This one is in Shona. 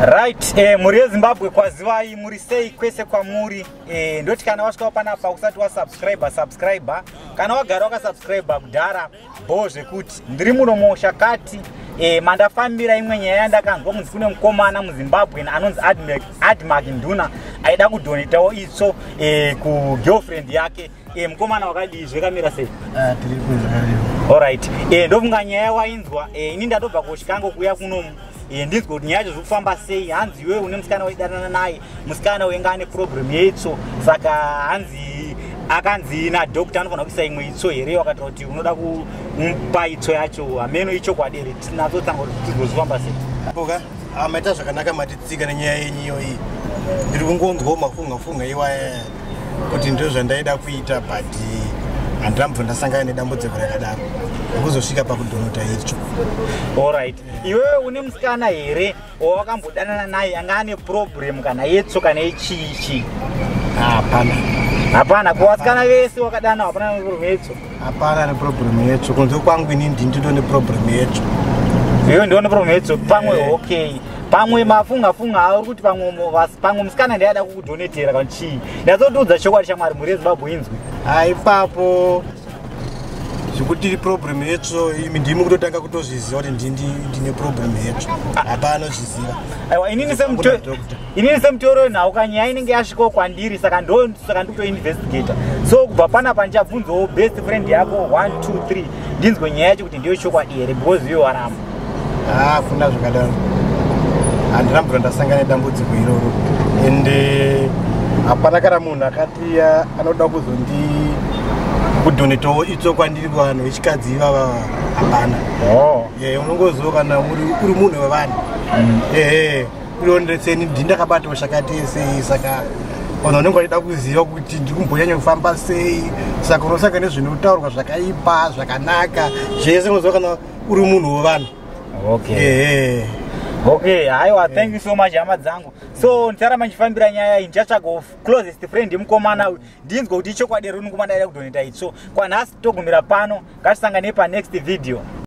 Right, mhuri yeZimbabwe, kwazivai, muri sei kwese kwamuri? Ndoti kana wasvikawo panapa usati wasubscribe, subscribe. Kana wagara wakasubscribe kudhara, bho zvekuti ndiri muno muShakati mandafambira imwe nyaya yandakanzwa kunzi kune mukomana muZimbabwe anonzi Admark Nduna aida kudonetawo itsvo kugirlfriend yake. Mukomana, wakadii? Zvekamira sei? Ah, tiripo zvakaripo. Alright, ndofunga nyaya wainzwa. Ini ndatobva kuShikango kuuya kunomu ndinzwe kuti nyaya yacho zviri kufamba sei. Hanzi iwewe une musikana waidanana naye, musikana wenga ane problem yeitsvo, saka hanzi akanzi nadoctor anofanira kuisa imwe itsvo here? Wakataura kuti unoda kumupa itsvo yacho. Hameno ichokwadi here? Tinatsotanga kuti tizwe zvifamba sei. Poka maita zvakanaka matitsika nenyaya yenyu iyoyi. Ndiri kungonzwawo mafunga funga iwaya kuti ndo zvandaida kuita, but handina ndasangana nedambudziko rakadaro rekuzosvika pakudonota itsvo. Alright, iwewe une musikana here wawakambodanana naye anga ane problem kana yetsvo kana yechii chii? Hapana. Hapana? Kuvasikana vese wakadana, hapana neproblem yetsvo? Hapana neproblem yetsvo. Kunze kwangu ini ndini ndino neproblem yetsvo. Iwe ndione problem yetsvo pamwe. Okay, pamwe mafunga funga auri kuti pamwe pamwe musikana ndiada kukudonetera kana chii. Ndatotiudza chokwadi, shamwari, mhuri yeZimbabwe inzwi. Ipapo zvekuti problem yetsvo, imi ndimi kutotanga kutozviziva kuti ndine problem yetsvo. Hapana anozviziva. Aiwa, Hakuna doctor. Inini semutori wenhau, kanyaya inenge yasvikawo kwandiri, saka ndo saka ndikutoinvestigata. So kubva panapa ndichabvunzawo best friend yako 1 2 3, ndinzwe nyaya yacho kuti ndiyo chokwadi here, because iwe waramba. Hakuna zvakadaro. Handina mvura ndasangana nedambudziko iroro, ende hapana kana munhu akati anoda kuzondi kudonetawo itsvo kwandiri. Kuvanhu vechikadzi ivava hapana. Oh. Ye, unongoziva kana uri munhu wevanhu, ehe, urondetseni ndini ndakabatawo chakati sei, saka vanhu vanenge vachida kuziva kuti ndiri kumbonyanya kufamba sei. Saka unosanga nezvinotaurwa zvakaipa, zvakanaka, zvese. Unoziva kana uri munhu wevanhu. Okay. Ehe. Okay, haiwa, thank you so much, hama dzangu. So ndicharamba ndichifambira nyaya iyi. Ndichatsvagawo closest friend yemukomana uyu, ndinzwe kuti ichokwadi here mukomana aida kudoneta itsvo. Kwanhasi togumira pano. Ngatisangane panext video.